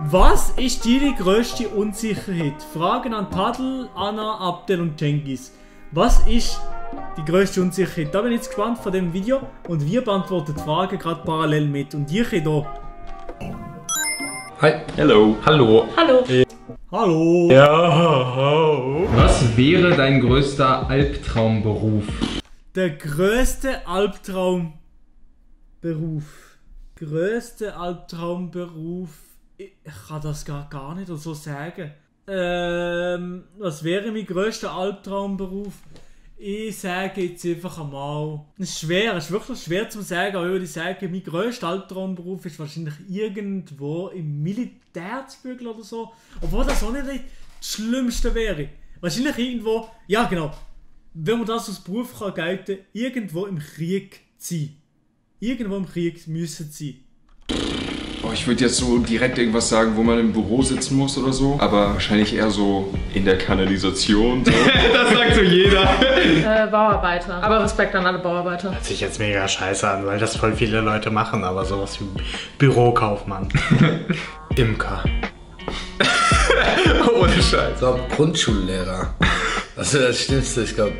Was ist deine grösste Unsicherheit? Fragen an Tadl, Anna, Abdel und Cengiz. Was ist die grösste Unsicherheit? Da bin ich jetzt gespannt von dem Video und wir beantworten die Fragen gerade parallel mit. Und ihr könnt hier. Hi. Hello. Hallo. Hallo. Hallo. Ja. Was wäre dein größter Albtraumberuf? Der grösste Albtraumberuf. Grösste Albtraumberuf. Ich kann das gar nicht so sagen. Was wäre mein grösster Albtraumberuf? Ich sage jetzt einfach einmal. Es ist schwer, es ist wirklich schwer zu sagen, aber ich würde sagen, mein grösster Albtraumberuf ist wahrscheinlich irgendwo im Militär zu bügeln oder so. Obwohl das auch nicht das Schlimmste wäre. Wahrscheinlich irgendwo, ja genau, wenn man das als Beruf kann gelten, irgendwo im Krieg sein. Irgendwo im Krieg müssen sein. Oh, ich würde jetzt so direkt irgendwas sagen, wo man im Büro sitzen muss oder so. Aber wahrscheinlich eher so in der Kanalisation. So. Das sagt so jeder. Bauarbeiter. Aber Respekt an alle Bauarbeiter. Hört sich jetzt mega scheiße an, weil das voll viele Leute machen, aber sowas wie Bürokaufmann. Imker. Ohne Scheiß. Ich glaube, Grundschullehrer. Das ist das Schlimmste. Ich glaube,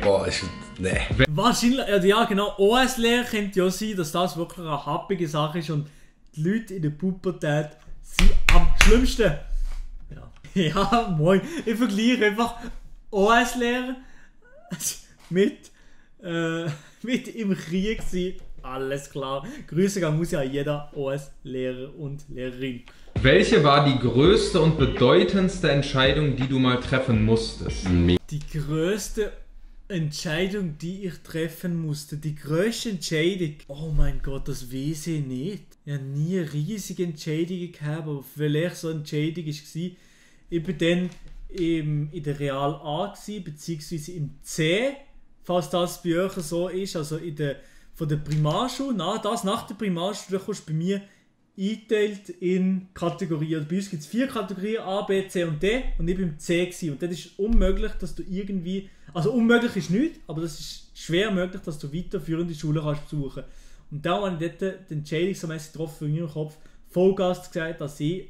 nee. Wahrscheinlich, ja genau, OS-Lehrer könnte ja sein, dass das wirklich eine happige Sache ist und die Leute in der Pubertät sind am schlimmsten. Ja, moin. Ich vergleiche einfach OS-Lehrer mit im Krieg sein. Alles klar. Grüße gehen muss ja jeder OS-Lehrer und Lehrerin. Welche war die größte und bedeutendste Entscheidung, die du mal treffen musstest? Die größte Entscheidung, die ich treffen musste, die grösste Entscheidung. Oh mein Gott, das weiß ich nicht. Ich habe nie eine riesige Entscheidung gehabt, aber vielleicht so eine Entscheidung war, ich war dann in der Real A, beziehungsweise im C, falls das bei euch so ist, also von der Primarschule, nach der Primarschule kommst du bei mir eingeteilt in Kategorien. Bei uns gibt es 4 Kategorien, A, B, C und D und ich war im C gewesen. Und das ist unmöglich, dass du irgendwie, also unmöglich ist nichts, aber das ist schwer möglich, dass du weiterführende Schulen kannst besuchen. Und da habe ich dort die Entscheidung so mäßig getroffen in meinem Kopf, Vollgas gesagt, dass ich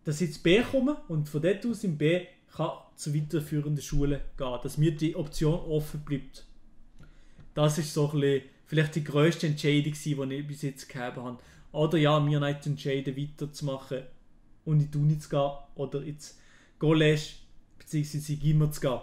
ins B komme und von dort aus im B kann zu weiterführenden Schulen gehen, dass mir die Option offen bleibt. Das ist so ein bisschen vielleicht die grösste Entscheidung, die ich bis jetzt gehabt habe. Oder ja, mir nicht entscheiden, weiterzumachen und in die Uni zu gehen oder ins College bzw. Gimmer zu gehen.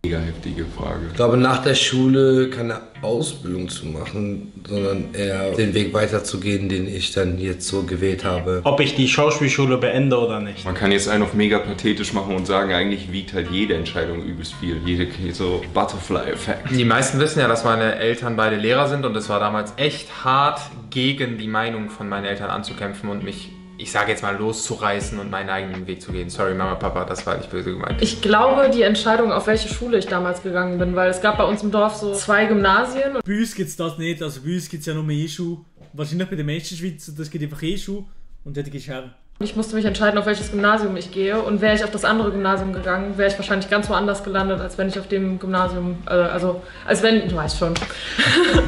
Mega heftige Frage. Ich glaube, nach der Schule keine Ausbildung zu machen, sondern eher den Weg weiterzugehen, den ich dann jetzt so gewählt habe. Ob ich die Schauspielschule beende oder nicht. Man kann jetzt einen auf mega pathetisch machen und sagen, eigentlich wiegt halt jede Entscheidung übelst viel. Jede so Butterfly-Effekt. Die meisten wissen ja, dass meine Eltern beide Lehrer sind und es war damals echt hart, gegen die Meinung von meinen Eltern anzukämpfen und mich, ich sage jetzt mal, loszureißen und meinen eigenen Weg zu gehen. Sorry, Mama, Papa, das war nicht böse gemeint. Ich glaube, die Entscheidung, auf welche Schule ich damals gegangen bin, weil es gab bei uns im Dorf so 2 Gymnasien. Bei uns gibt es das nicht, also bei uns gibt es ja nur E-Schule. Wahrscheinlich bei den meisten Schweizer, das gibt einfach E-Schule und dort gehst du her. Ich musste mich entscheiden, auf welches Gymnasium ich gehe. Und wäre ich auf das andere Gymnasium gegangen, wäre ich wahrscheinlich ganz woanders gelandet, als wenn ich auf dem Gymnasium, als wenn, du weißt schon.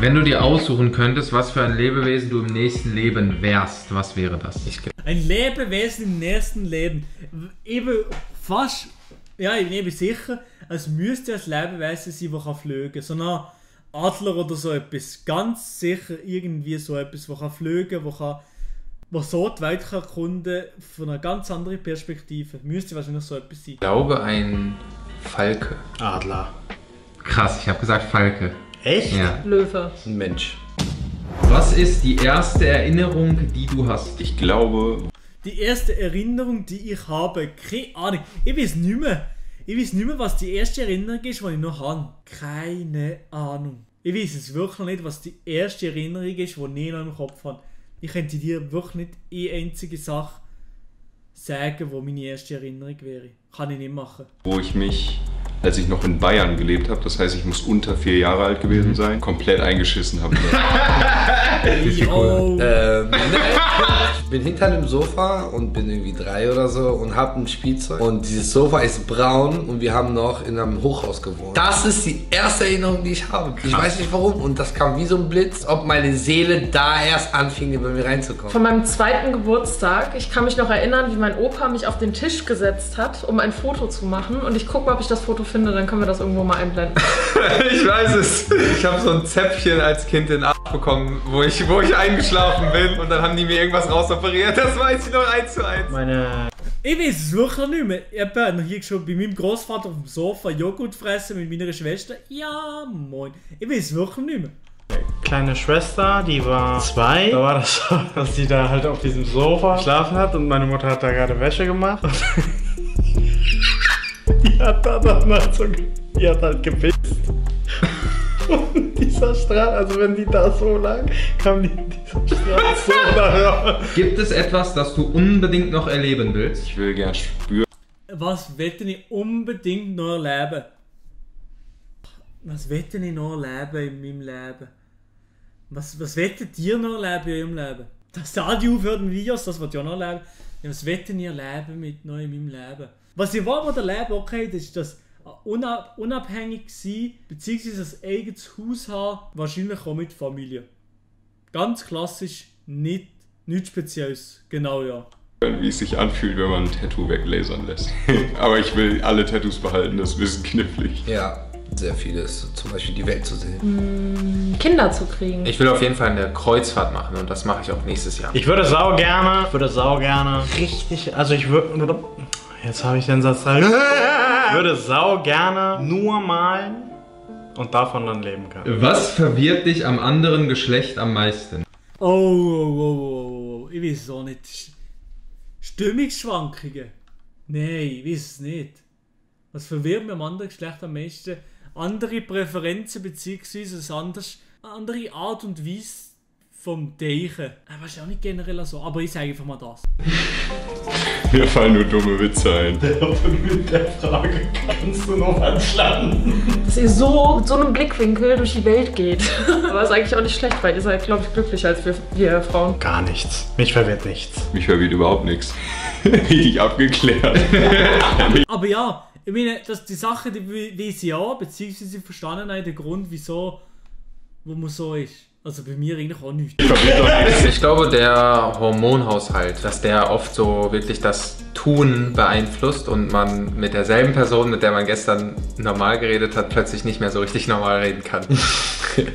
Wenn du dir aussuchen könntest, was für ein Lebewesen du im nächsten Leben wärst, was wäre das? Ein Lebewesen im nächsten Leben. Eben fast, ja, ich bin eben sicher, es müsste ein Lebewesen sein, das fliegen kann. So ein Adler oder so etwas. Ganz sicher irgendwie so etwas, das fliegen kann, was so die Welt kann erkunden von einer ganz anderen Perspektive. Müsste wahrscheinlich so etwas sein. Ich glaube, ein Falke. Adler. Krass, ich habe gesagt Falke. Echt? Ja. Löwe. Ein Mensch. Was ist die erste Erinnerung, die du hast? Ich glaube... Die erste Erinnerung, die ich habe, keine Ahnung. Ich weiß nicht mehr. Was die erste Erinnerung ist, die ich noch habe. Keine Ahnung. Ich weiß es wirklich nicht, was die erste Erinnerung ist, die ich noch im Kopf habe. Ich könnte dir wirklich nicht eine einzige Sache sagen, die meine erste Erinnerung wäre. Kann ich nicht machen. Wo ich mich als ich noch in Bayern gelebt habe. Das heißt, ich muss unter 4 Jahre alt gewesen sein. Komplett eingeschissen habe. Yo. Ich bin hinter dem Sofa und bin irgendwie 3 oder so und habe ein Spielzeug. Und dieses Sofa ist braun und wir haben noch in einem Hochhaus gewohnt. Das ist die erste Erinnerung, die ich habe. Ich weiß nicht warum. Und das kam wie so ein Blitz, ob meine Seele da erst anfing, bei mir reinzukommen. Von meinem 2. Geburtstag, ich kann mich noch erinnern, wie mein Opa mich auf den Tisch gesetzt hat, um ein Foto zu machen. Und ich gucke mal, ob ich das Foto finde, dann können wir das irgendwo mal einblenden. Ich weiß es. Ich habe so ein Zäpfchen als Kind in den Arsch bekommen, wo ich eingeschlafen bin. Und dann haben die mir irgendwas rausoperiert. Das weiß ich noch 1:1. Ich weiß es wirklich nicht mehr. Ich habe hier schon bei meinem Großvater auf dem Sofa Joghurt fressen mit meiner Schwester. Ja, moin. Ich weiß es wirklich nicht mehr. Kleine Schwester, die war 2. Da war das so, dass sie da halt auf diesem Sofa geschlafen hat und meine Mutter hat da gerade Wäsche gemacht. Die hat da dann halt so, die hat halt gepisst. Und dieser Strahl, also wenn die da so lag, kam die dieser Strahl so da raus. Gibt es etwas, das du unbedingt noch erleben willst? Ich will gern spüren. Was wette ich unbedingt noch erleben? Was wette ich noch erleben in meinem Leben? Was wettet ihr noch erleben in eurem Leben? Dass der Adi aufhört mit Videos, das wird ja noch erleben. Ja, was wette ich erleben mit noch in meinem Leben? Was ich wollte erleben, okay, das ist das unabhängig sein, beziehungsweise ein eigenes Haus haben, wahrscheinlich auch mit Familie. Ganz klassisch, nichts Spezielles. Genau, ja. Wie es sich anfühlt, wenn man ein Tattoo weglasern lässt. Aber ich will alle Tattoos behalten, das ist ein bisschen knifflig. Ja, sehr vieles. Zum Beispiel die Welt zu sehen. Kinder zu kriegen. Ich will auf jeden Fall eine Kreuzfahrt machen und das mache ich auch nächstes Jahr. Ich würde sau gerne richtig, also ich würde, jetzt habe ich den Satz rein. Ich würde sau gerne nur malen und davon dann leben können. Was verwirrt dich am anderen Geschlecht am meisten? Oh. Ich weiß es auch nicht. Stimmungsschwankungen? Nein, ich weiß es nicht. Was verwirrt mich am anderen Geschlecht am meisten? Andere Präferenzen bzw. andere Art und Weise vom Denken. Das ist auch nicht generell so, aber ich sage einfach mal das. Mir fallen nur dumme Witze ein. Mit der Frage kannst du noch anschlagen. Dass ihr so mit so einem Blickwinkel durch die Welt geht. Aber ist eigentlich auch nicht schlecht, weil ihr seid, glaube ich, glücklicher als wir Frauen. Gar nichts. Mich verwirrt nichts. Mich verwirrt überhaupt nichts. Richtig abgeklärt. Aber ja, ich meine, dass die Sache, die weiß ich auch, beziehungsweise verstanden habe, den Grund, wieso, wo man so ist. Also bei mir eigentlich auch nicht. Ich glaube, der Hormonhaushalt, dass der oft so wirklich das Tun beeinflusst und man mit derselben Person, mit der man gestern normal geredet hat, plötzlich nicht mehr so richtig normal reden kann.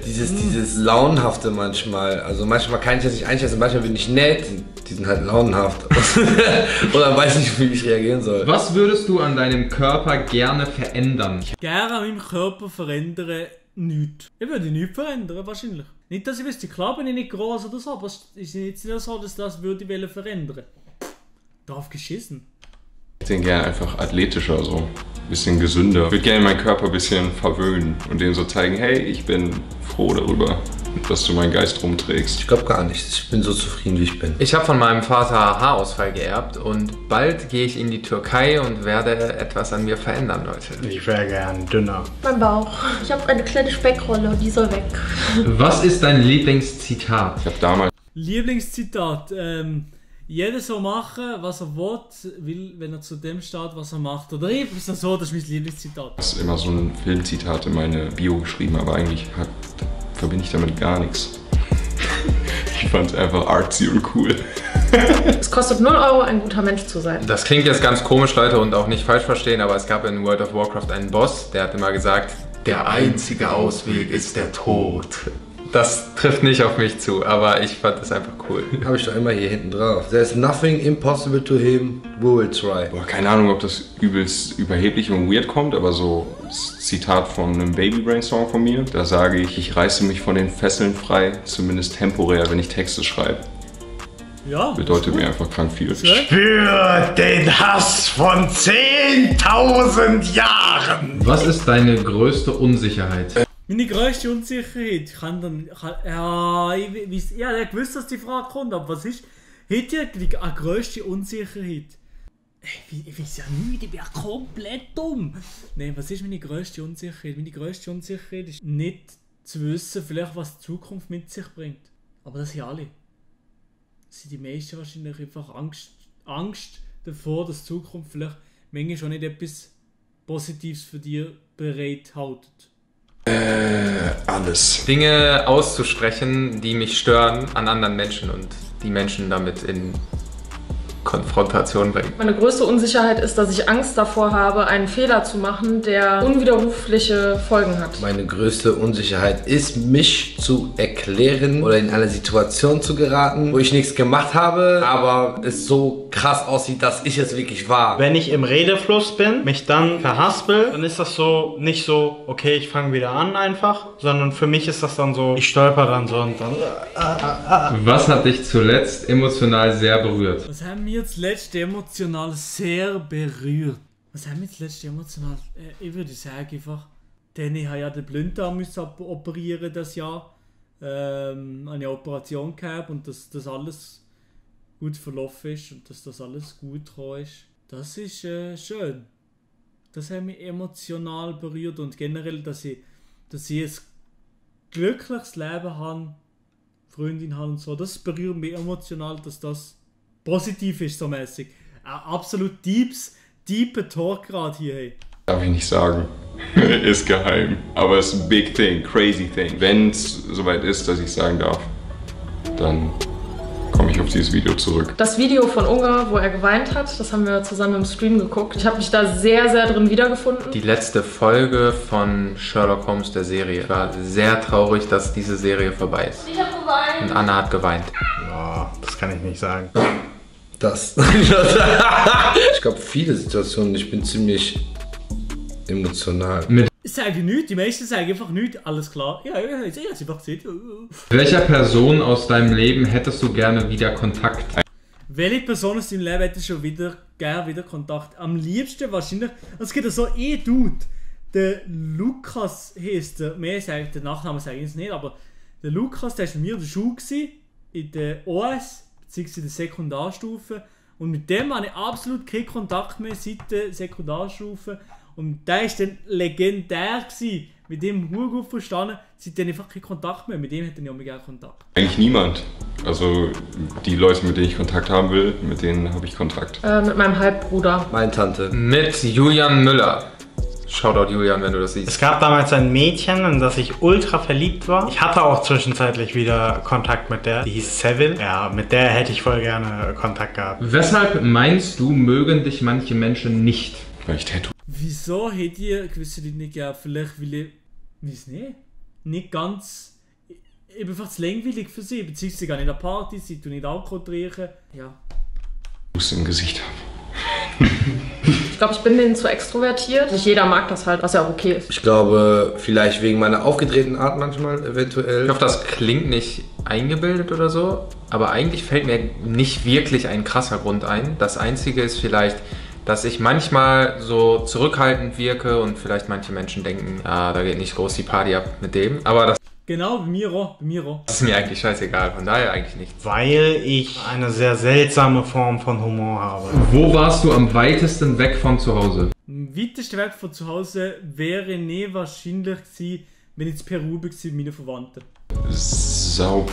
Dieses Launenhafte manchmal. Also manchmal kann ich das nicht einschätzen, manchmal bin ich nett, die sind halt launenhaft. Oder weiß nicht, wie ich reagieren soll. Was würdest du an deinem Körper gerne verändern? Gerne an meinem Körper verändern, nichts. Ich würde nichts verändern, wahrscheinlich. Nicht, dass ich wüsste, klar bin ich nicht groß oder so, aber es ist jetzt nicht so, dass das würde ich verändern. Drauf geschissen. Ich den gerne einfach athletischer, so ein bisschen gesünder. Ich würde gerne meinen Körper ein bisschen verwöhnen und denen so zeigen, hey, ich bin froh darüber, dass du meinen Geist rumträgst. Ich glaube gar nicht. Ich bin so zufrieden, wie ich bin. Ich habe von meinem Vater Haarausfall geerbt und bald gehe ich in die Türkei und werde etwas an mir verändern, Leute. Ich wäre gern dünner. Mein Bauch. Ich habe eine kleine Speckrolle und die soll weg. Was ist dein Lieblingszitat? Ich habe damals Lieblingszitat. Jeder soll machen, was er will, wenn er zu dem steht, was er macht. Oder ich ist das so, das ist mein Lieblingszitat. immer so ein Filmzitat in meine Bio geschrieben, aber eigentlich verbinde ich damit gar nichts. Ich fand es einfach artsy und cool. Es kostet 0 Euro, ein guter Mensch zu sein. Das klingt jetzt ganz komisch, Leute, und auch nicht falsch verstehen, aber es gab in World of Warcraft einen Boss, der hat immer gesagt, der einzige Ausweg ist der Tod. Das trifft nicht auf mich zu, aber ich fand das einfach cool. Habe ich doch immer hier hinten drauf. There's nothing impossible to him, we will try. Boah, keine Ahnung, ob das übelst überheblich und weird kommt, aber so das Zitat von einem Baby Brain Song von mir, da sage ich reiße mich von den Fesseln frei, zumindest temporär, wenn ich Texte schreibe. Ja. Bedeutet mir einfach krank viel. Spür den Hass von 10.000 Jahren. Was ist deine größte Unsicherheit? Meine grösste Unsicherheit ich gewusst, dass die Frage kommt, aber was ist? Hätte ihr eine grösste Unsicherheit? Ich weiß ja nicht, ich bin ja komplett dumm. Nein, was ist meine grösste Unsicherheit? Meine grösste Unsicherheit ist nicht zu wissen, vielleicht was die Zukunft mit sich bringt. Aber das sind alle. Das sind die meisten wahrscheinlich einfach Angst davor, dass die Zukunft vielleicht manchmal schon nicht etwas Positives für dich bereithält. Alles. Dinge auszusprechen, die mich stören an anderen Menschen und die Menschen damit in Konfrontation bringen. Meine größte Unsicherheit ist, dass ich Angst davor habe, einen Fehler zu machen, der unwiderrufliche Folgen hat. Meine größte Unsicherheit ist, mich zu erklären oder in eine Situation zu geraten, wo ich nichts gemacht habe, aber es so krass aussieht, dass ich es wirklich war. Wenn ich im Redefluss bin, mich dann verhaspel, dann ist das so nicht so, okay, ich fange wieder an einfach, sondern für mich ist das dann so, ich stolper dann so und dann. Was hat dich zuletzt emotional sehr berührt? Was haben wir zuletzt emotional sehr berührt? Was haben wir zuletzt emotional? Ich würde sagen einfach, denn ich habe ja den Blinddarm operieren das Jahr. Eine Operation gehabt und dass das alles gut verlaufen ist und dass das alles gut gekommen ist. Das ist schön. Das hat mich emotional berührt und generell, dass ich ein glückliches Leben habe, Freundin habe und so. Das berührt mich emotional, dass das positiv ist, so mäßig. Absolut deeper Talk gerade hier. Hey. Darf ich nicht sagen. Ist geheim. Aber es ist ein big thing, crazy thing. Wenn es soweit ist, dass ich sagen darf, dann komme ich auf dieses Video zurück. Das Video von Ungar, wo er geweint hat, das haben wir zusammen im Stream geguckt. Ich habe mich da sehr, sehr drin wiedergefunden. Die letzte Folge von Sherlock Holmes, der Serie. Ich war sehr traurig, dass diese Serie vorbei ist. Ich hab geweint. Und Anna hat geweint. Oh, das kann ich nicht sagen. Das. Ich glaube, viele Situationen, ich bin ziemlich emotional. Ich sage nichts, die meisten sagen einfach nichts, alles klar. Ja, ich habe es einfach gesehen. Welcher Person aus deinem Leben hättest du gerne wieder Kontakt? Welche Person aus deinem Leben hättest du gerne wieder Kontakt? Am liebsten wahrscheinlich, es gibt ja so Dude, der Lukas heisst der, mehr sagt der Nachname sage ich jetzt nicht, aber der Lukas, der war bei mir in der Schule in der OS, beziehungsweise in der Sekundarstufe, und mit dem habe ich absolut keinen Kontakt mehr seit der Sekundarstufe. Und der war dann legendär gewesen. Mit dem habe ich gut verstanden, seitdem einfach keinen Kontakt mehr. Mit dem hätte ich auch mehr gerne Kontakt. Eigentlich niemand. Also die Leute, mit denen ich Kontakt haben will, mit denen habe ich Kontakt. Mit meinem Halbbruder. Meine Tante. Mit Julian Müller. Shoutout Julian, wenn du das siehst. Es gab damals ein Mädchen, in das ich ultra verliebt war. Ich hatte auch zwischenzeitlich wieder Kontakt mit der. Die hieß Seville. Ja, mit der hätte ich voll gerne Kontakt gehabt. Weshalb meinst du, mögen dich manche Menschen nicht? Weil ich Tattoo. Wieso hätte ich gewisse Leute nicht gegeben? Vielleicht will ich, weiß nicht ganz, ich bin einfach zu langweilig für sie, beziehungsweise gar nicht an Partys, sie tun nicht Alkohol trinken, ja. Im Gesicht habe. Ich glaube, ich bin denen zu extrovertiert. Nicht jeder mag das halt, was ja auch okay ist. Ich glaube, vielleicht wegen meiner aufgedrehten Art manchmal, eventuell. Ich hoffe, das klingt nicht eingebildet oder so, aber eigentlich fällt mir nicht wirklich ein krasser Grund ein. Das Einzige ist vielleicht, dass ich manchmal so zurückhaltend wirke und vielleicht manche Menschen denken, ja, da geht nicht groß die Party ab mit dem. Aber das Genau, bei mir auch. ist mir eigentlich scheißegal, von daher eigentlich nichts. Weil ich eine sehr seltsame Form von Humor habe. Wo warst du am weitesten weg von zu Hause? Am weitesten Weg von zu Hause wäre nie wahrscheinlich gewesen, wenn ich in Peru war mit meinen Verwandten. Sao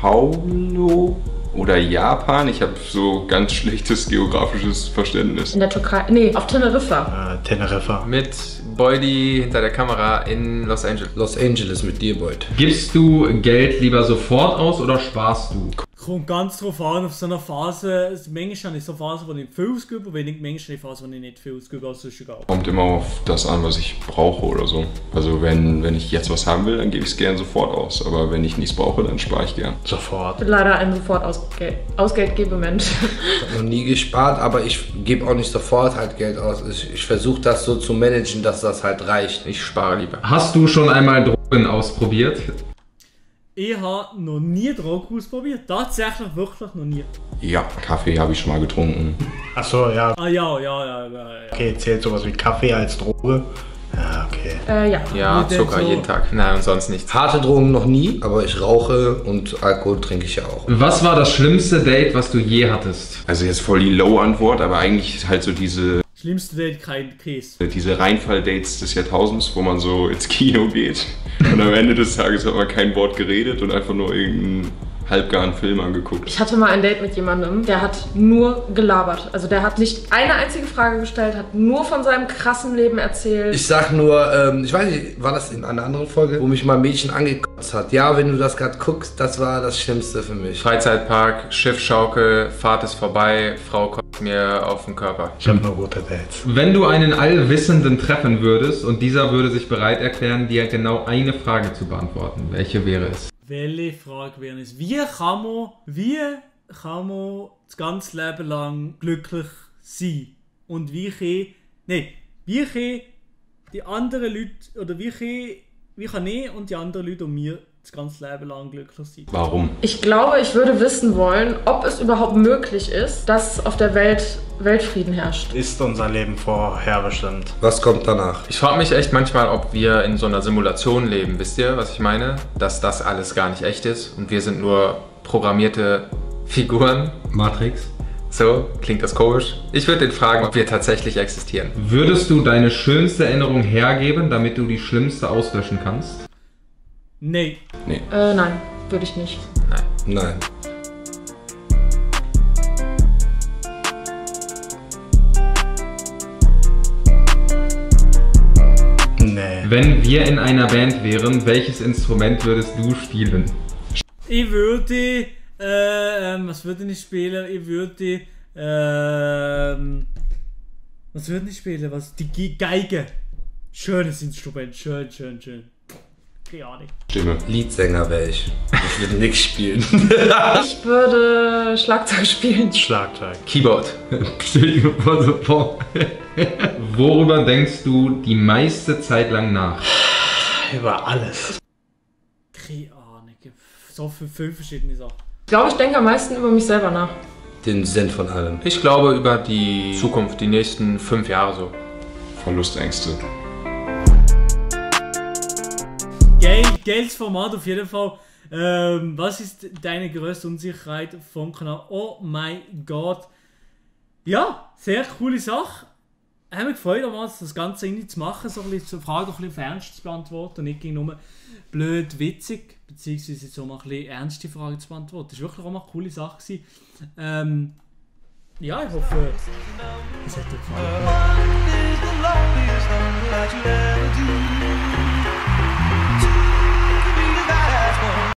Paulo oder Japan? Ich habe so ganz schlechtes geografisches Verständnis. In der Türkei, nee, auf Teneriffa. Teneriffa. Mit Boydie hinter der Kamera in Los Angeles. Los Angeles mit dir, Boyd. Gibst du Geld lieber sofort aus oder sparst du? Kommt ganz drauf an, auf so einer Phase, manchmal habe ich so Phasen, wo ich viel ausgebe, und manchmal habe ich Phasen, wo ich nicht viel ausgebe, also ist egal. Kommt immer auf das an, was ich brauche oder so. Also wenn ich jetzt was haben will, dann gebe ich es gern sofort aus. Aber wenn ich nichts brauche, dann spare ich gern. Sofort. Ich bin leider ein sofort Ausgeldgebemensch. Ich habe noch nie gespart, aber ich gebe auch nicht sofort halt Geld aus. Ich versuche das so zu managen, dass das halt reicht. Ich spare lieber. Hast du schon einmal Drogen ausprobiert? Ich habe noch nie Drogen ausprobiert. Tatsächlich wirklich noch nie. Ja, Kaffee habe ich schon mal getrunken. Achso, ja. Ah ja. Okay, zählt sowas wie Kaffee als Droge? Ja, okay. okay. Ja. Ja, Wie denn Zucker so? jeden Tag. Nein, und sonst nichts. Harte Drogen noch nie, aber ich rauche und Alkohol trinke ich ja auch. Was war das schlimmste Date, was du je hattest? Also jetzt voll die Low-Antwort, aber eigentlich halt so diese Schlimmste Date, kein Käse. Reinfall-Dates des Jahrtausends, wo man so ins Kino geht und am Ende des Tages hat man kein Wort geredet und einfach nur irgendeinen halbgaren Film angeguckt. Ich hatte mal ein Date mit jemandem, der hat nur gelabert. Also der hat nicht eine einzige Frage gestellt, hat nur von seinem krassen Leben erzählt. Ich sag nur, ich weiß nicht, war das in einer anderen Folge, wo mich mal ein Mädchen angekotzt hat. Ja, wenn du das gerade guckst, das war das Schlimmste für mich. Freizeitpark, Schiffschaukel, Fahrt ist vorbei, Frau kommt mir auf den Körper. Ich habe nur gute Dates. Wenn du einen Allwissenden treffen würdest und dieser würde sich bereit erklären, dir genau eine Frage zu beantworten, welche wäre es? Welche Frage wäre es? Wie kann man das ganze Leben lang glücklich sein? Und wie kann die anderen Leute, oder wie kann ich und die anderen Leute um mir das ganze Leben lang glücklich sein? Warum? Ich glaube, ich würde wissen wollen, ob es überhaupt möglich ist, dass auf der Welt Weltfrieden herrscht. Ist unser Leben vorherbestimmt? Was kommt danach? Ich frage mich echt manchmal, ob wir in so einer Simulation leben. Wisst ihr, was ich meine? Dass das alles gar nicht echt ist und wir sind nur programmierte Figuren. Matrix. So, klingt das komisch? Ich würde den fragen, ob wir tatsächlich existieren. Würdest du deine schönste Erinnerung hergeben, damit du die schlimmste auslöschen kannst? Nein. Nein, würde ich nicht. Nein. Nee. Wenn wir in einer Band wären, welches Instrument würdest du spielen? Ich würde, was würde ich spielen? Ich würde, was würde ich spielen? Die Geige. Schönes Instrument, schön. Keine Ahnung. Stimme. Liedsänger wäre ich. Ich würde nichts spielen. Ich würde Schlagzeug spielen. Schlagzeug. Keyboard. Stell dir vor, so vor. Worüber denkst du die meiste Zeit lang nach? Über alles. Keine Ahnung. So viele verschiedene Sachen. Ich glaube, ich denke am meisten über mich selber nach. Den Sinn von allem. Ich glaube über die Zukunft, die nächsten 5 Jahre so. Verlustängste. Geiles Format auf jeden Fall. Was ist deine größte Unsicherheit vom Kanal? Oh mein Gott. Ja, sehr coole Sache. Haben wir gefreut, damals das Ganze irgendwie zu machen, so ein bisschen Fragen ein bisschen auf Ernst zu beantworten und nicht nur blöd, witzig, beziehungsweise so mal ein bisschen ernste Fragen zu beantworten. Das war wirklich auch mal eine coole Sache gewesen. Ja, ich hoffe, es hat dir gefallen.